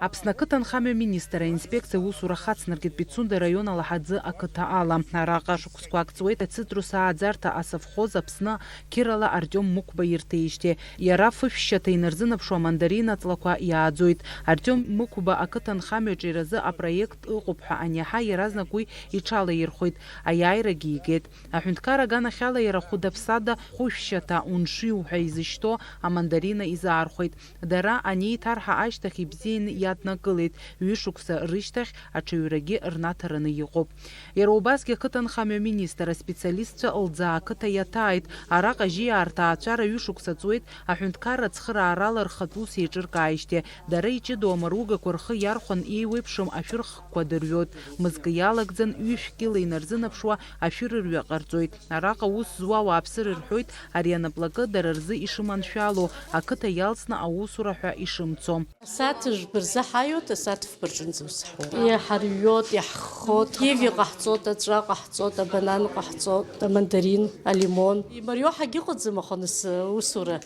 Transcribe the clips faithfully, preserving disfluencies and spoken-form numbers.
Аԥсны ақыҭанхамҩа министр аинспекциа аусура хацнаркит Пицунда араион Алаҳаӡы ақыҭа ала. Араҟа шықәсқәак ҵуеит ацитрус ааӡарҭа асовхоз Аԥсны қьырала Артиом Мықәба ирҭеижьҭеи. Иара фышәшьаҭа инарзынаԥшуа амандарина ҵлақәа иааӡоит. Артиом Мықәба ақыҭанхамҩаҿы иразы апроект ыҟоуп ҳәа аниаҳа, иаразнак уи иҽалаирхәеит, аиааирагьы игеит. Аҳәынҭқар аганахьала иара хәыда-ԥсада хәышәшьаҭа уншыҩ ҳәа изышьҭоу амандарина изаархәеит. Дара анеиҭарҳа ашьҭахь ибзианы иаднакылеит, ҩышықәса рышьҭахь аҽаҩрагьы рнаҭараны иҟоуп. Иара убасгьы ақыҭанхамҩа министр аспециалистцәа Лӡаа ақыҭа иаҭааит, араҟа жьиаа-рҭаацәара ҩышықәса ҵуеит, аҳәынҭқарра ацхыраарала рхатә ус еиҿыркааижьҭеи, дара иҷыдоу амаругақәа рхы иархәан еиуеиԥшым ашәырхкқәа дырҩоит, мызкы иалагӡан ҩышә кьыла инарзынаԥшуа ашәырырҩа ҟарҵоит. Араҟа аус зуа ауааԥсыра ирҳәоит, ари анаплакы дара рзы ишыманшәало, ақыҭа иалсны аусура ҳәа ишымцо. Асааҭ жәба рзы ҳаиуеит, асааҭ фба рҿынӡа ус ҳуеит. Иҳарҩоит, иаҳхоит, киви ҟаҳҵоит, аҵәа ҟаҳҵоит, абанан ҟаҳҵоит, амандарин, алимон. Имариоу ҳагьыҟаӡам, аха нас, усура,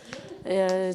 э,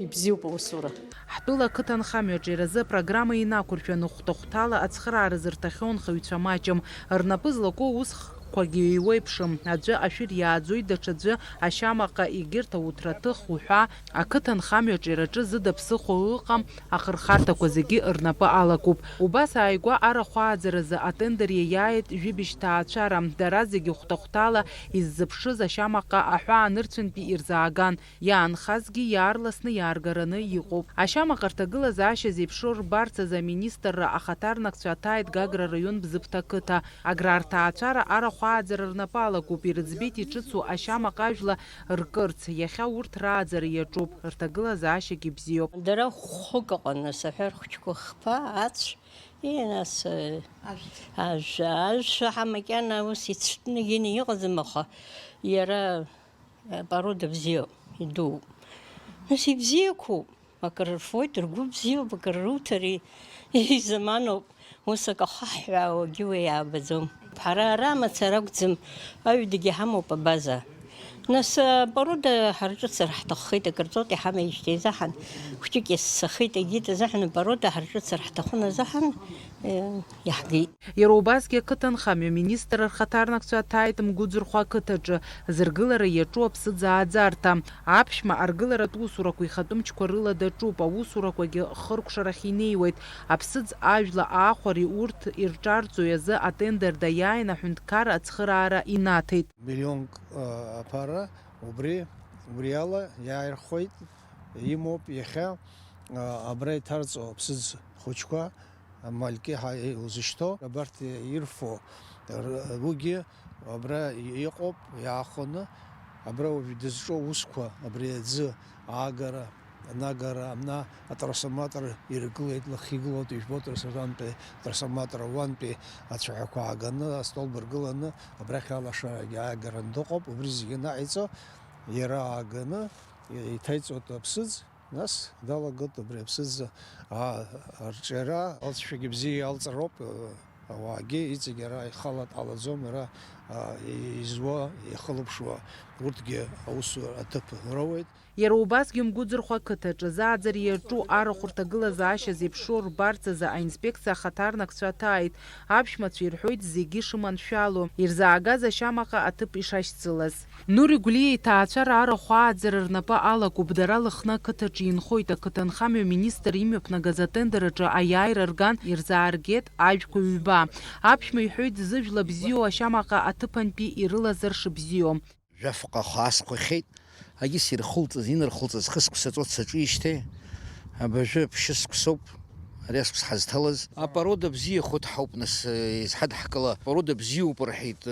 ибзиоуп аусура. Ҳтәыла ақыҭанхамҩаҿы иразы апрограмма инақәыршәаны хәҭа-хәҭала ацхыраара зырҭахьоу анхаҩцәа маҷым. Рнапы злаку аусхкқәагьы еиуеиԥшым. Аӡәы ашәыр иааӡоит, даҽаӡәы ашьамаҟа, егьырҭ ауҭраҭых уҳәа, ақыҭанхамҩаҿы ираҿы зыда ԥсыхәа ыҟам ахырхарҭақәа зегьы рнапы алакуп. Убас ааигәа арахә ааӡаразы атендер иаиааит жәибжь ҭаацәара. Дара зегьы хәҭа-хәҭала иззыԥшыз ашьамаҟа аҳәаанырцәынтәи ирзааган. Иаанхазгьы иаарласны иааргараны иҟоуп. Ашьамаҟа рҭагылазаашьа зеиԥшроу рбарц азы аминистрра ахаҭарнакцәа аҭааит Гагра араион Бзыԥҭа ақыҭа. Аграа рҭаацәара арахә ааӡара рнапы алакуп, ирыӡбеит иҿыцу ашьамаҟа ажәла ркырц. Иахьа урҭ рааӡара иаҿуп, рҭагылазаашьагьы бзиоуп. Дара хәык ыҟан, нас аҳәа рхәыҷқәа хԥа, ацә, и, нас, э, ажә, ажә, ҳа макьана ус ицәтәны гьины иҟаӡам, аха иара Порода бзиоуп, идууп. Нас ибзиақәоуп, акры рфоит, ргәы бзиоуп, акры руҭар и-, изаманоуп, ус акы ахаҳҳәаауагьы уи иаабаӡом. Ҳара ара мацара акәӡам, аҩдагьы ҳамоуп абаза. Нас апорода ҳарҿыцыр ҳҭаххеит, акырҵоит иҳамеижьҭеи азыҳәан, хәҷык иассахеит, егьит азыҳәан апорода ҳарҿыцыр ҳҭахын азыҳәан, э, иаҳгеит. Иара убасгьы ақыҭанхамҩа министр рхаҭарнакцәа аҭааит Мгәыӡырхәа ақыҭаҿы зыргылара иаҿу аԥсыӡ ааӡарҭа. Аԥшәма аргыларатә усурақәа ихатәы мчқәа рыла даҿуп, аусурақәагьы хыркәшарахь инеиуеит. Аԥсыӡ ажәла аахәареи урҭ ирҿарҵои азы атендер даиааин аҳәынҭқар ацхыраара инаҭеит. Миллионк, а, аԥара убри, убри ала иааирхәеит, имоуп иахьа, а, абра иҭарҵо аԥсыӡ хәыҷқәа. Амалькьы ҳәа илзышьҭоу, абарҭ ирфо, р-, уигьы абра иҟоуп, иаахәаны, абра уажә дызҿу аусқәа, абри аӡы аагара, анагара, амна атрансформатор иргылеит, лахьигылоуп, ижәбоит, атрансформатор, атрансформатор ауантәи ацәаҳәақәа ааганы, астолб ргыланы, абрахь алашарагьы аагараны дыҟоуп, убри зегьы анаҟаиҵо, иара ааганы, иҭаиҵоит аԥсыӡ. Нас далагоит абри аԥсыӡ, аа, арҿиара, алҵшәагьы бзиа иалҵроуп, ауаагьы иҵегь ара ихала дҟалаӡом, ара, аа, изуа, ихылаԥшуа, урҭгьы аусура аҭыԥ роуеит. Иара убасгьы Мгәыӡырхәа ақыҭаҿы зааӡара иаҿу арахә рҭагылазаашьа зеиԥшроу рбарц азы аинспекциа ахаҭарнакцәа аҭааит. Аԥшәмацәа ирҳәоит зегьы шыманшәало, ирзаагаз ашьамаҟа аҭыԥ ишашьцылаз. Нури Гәлиа иҭаацәара арахә ааӡара рнапы алакуп, дара Лыхны ақыҭаҿы инхоит, ақыҭанхамҩа министр имҩаԥнагаз атендер аҿы аиааира рган, ирзааргеит ажәқәа ҩба. Аԥшәма иҳәоит зыжәла бзиоу ашьамаҟа аҭыԥантәи ирылазар шыбзиоу. Жәафҟа хаас хәахьеит, агьыс ирхылҵыз, инархылҵыз хысқәса ҵуеит саҿижьҭеи. Абыржәы ԥшьысқәсоуп ари асқәс ҳазҭалаз. Апорода бзиахоит ҳауп, нас, изҳадҳкыла, апорода бзиоуп рҳәеит,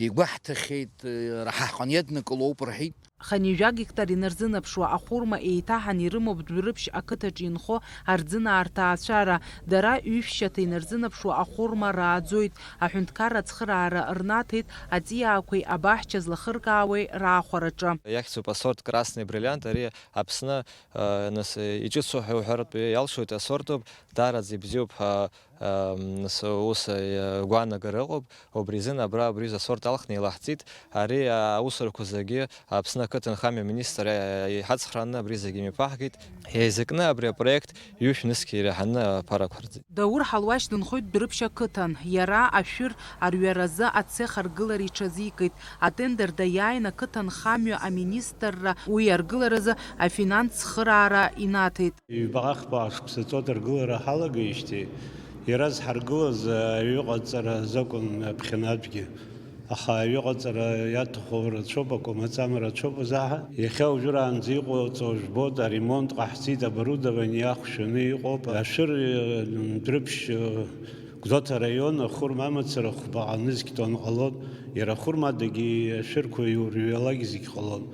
игәаҳҭахьеит, раҳа ҳҟны иаднакылоуп рҳәеит. Хынҩажәа гектар инарзынаԥшуа ахәырма еиҭаҳан ирымоуп Дәрыԥшь ақыҭаҿы инхо арӡынаа рҭаацәара. Дара ҩышәшьаҭа инарзынаԥшуа ахәырма рааӡоит, аҳәынҭқарра ацхыраара рнаҭеит аҵиаақәеи абаҳча злахыркаауеи раахәараҿы. Иахьӡуп асорт Красный бриллиант, ари Аԥсны, а, нас, иҿыцу ҳәа уҳәартә иалшоит асорт ауп, даараӡа ибзиоуп ҳәа, а, нас, ус, а, гәаанагара ыҟоуп. Убри азын абра абри аҩыза асорт алхны илаҳҵит. Ари аусурақәа зегьы Аԥсны Қыҭанхамҩа аминистр иҳацхрааны абри зегьы имҩаԥаҳгеит. Еизакны абри апроект ҩышә нызқь иреиҳаны аԥара ақәырҵеит. Даур Ҳалуашь дынхоит Дәрыԥшь ақыҭан. Иара ашәыр арҩаразы ацех аргылара иҽазикит. Атендер даиааин ақыҭанхамҩа аминистрра уи аргыларазы афинанс цхыраара инаҭеит. Ҩбаҟа-хԥа шықәса ҵуеит аргылара ҳалагеижьҭеи, иара зҳаргылаз аҩыҟаҵара азакәын аԥхьанатәгьы. Аха аҩыҟаҵара иаҭаху рацәоуп, акәамаҵама рацәоуп азаҳа. Иахьа уажәраанӡа иҟоуҵо жәбоит, аремонт ҟаҳҵеит, оборудование ахәшәаны иҟоуп. Ашәыр, э, Дәрыԥшь, э, Гәдоуҭа араион ахәырма амацара хәбаҟа нызқь тонн ҟалон, иара ахәырма адагьы ашәырқәа иурҩалак зегь ҟалон.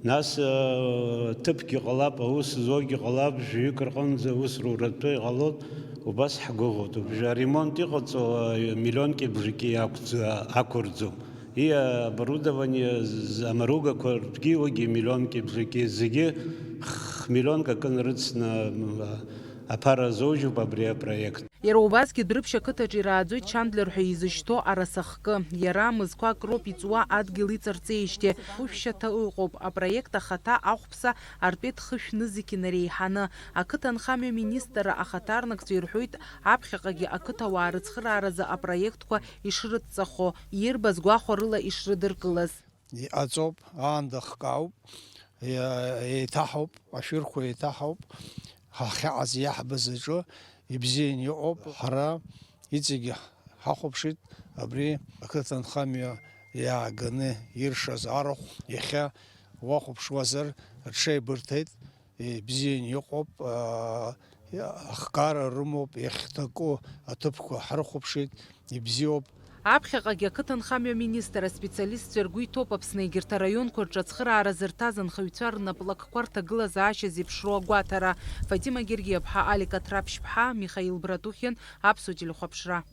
Нас, э, ҭыԥгьы ҟалап, аус зуагьы ҟалап, жәаҩык рҟынӡа аус руратәы иҟалоит, убас ҳгәыӷуеит. Уажәы аремонт иҟаҵо, э, миллионки бжаки ақәӡа-, ақәырӡом. И оборудование з-, амаругақәа ртәгьы уигьы миллионки бжаки зегьы х-, миллионк акы нарыцны, м, аԥара азоужьуп абри апроект. Иара убасгьы Дәрыԥшь ақыҭаҿы ирааӡоит Чандлер ҳәа изышьҭоу арасахкы. Иара мызқәак роуп иҵуа адгьыл иҵарҵеижьҭеи. Хәышәшьаҭа ыҟоуп. Апроект ахаҭа ахәԥса артәеит хышә нызқь инареиҳаны. Ақыҭанхамҩа министрра ахаҭарнакцәа ирҳәоит аԥхьаҟагьы ақыҭауаа рыцхырааразы апроектқәа ишрыдҵахо, ирбаз гәахәарыла ишрыдыркылаз. Иҟаҵоуп, аанда хкаауп, еи-, еиҭаҳауп, ашәырқәа еиҭаҳауп, ҳахьаҟаз иаҳбаз аҿы ибзиан иҟоуп. Ҳара иҵегьы ҳахәаԥшит абри ақыҭанхамҩа иааганы иршаз арахә, иахьа уахәаԥшуазар, рҽеибырҭеит. Ибзиан иҟоуп, аа, ахгара рымоуп, иахьҭаку аҭыԥқәа ҳрыхәаԥшит, ибзиоуп. Аԥхьаҟагьы ақыҭанхамҩа министр аспециалистцәа ргәы иҭоуп Аԥсны егьырҭ араионқәа рҿы ацхыраара зырҭаз анхаҩцәа рнаплакқәа рҭагылазаашьа зеиԥшроу агәаҭара. Фатима Гергиаԥҳа, Алик Аҭраԥшьԥҳа, Михаил Братухин, Аԥсуа телехәаԥшра.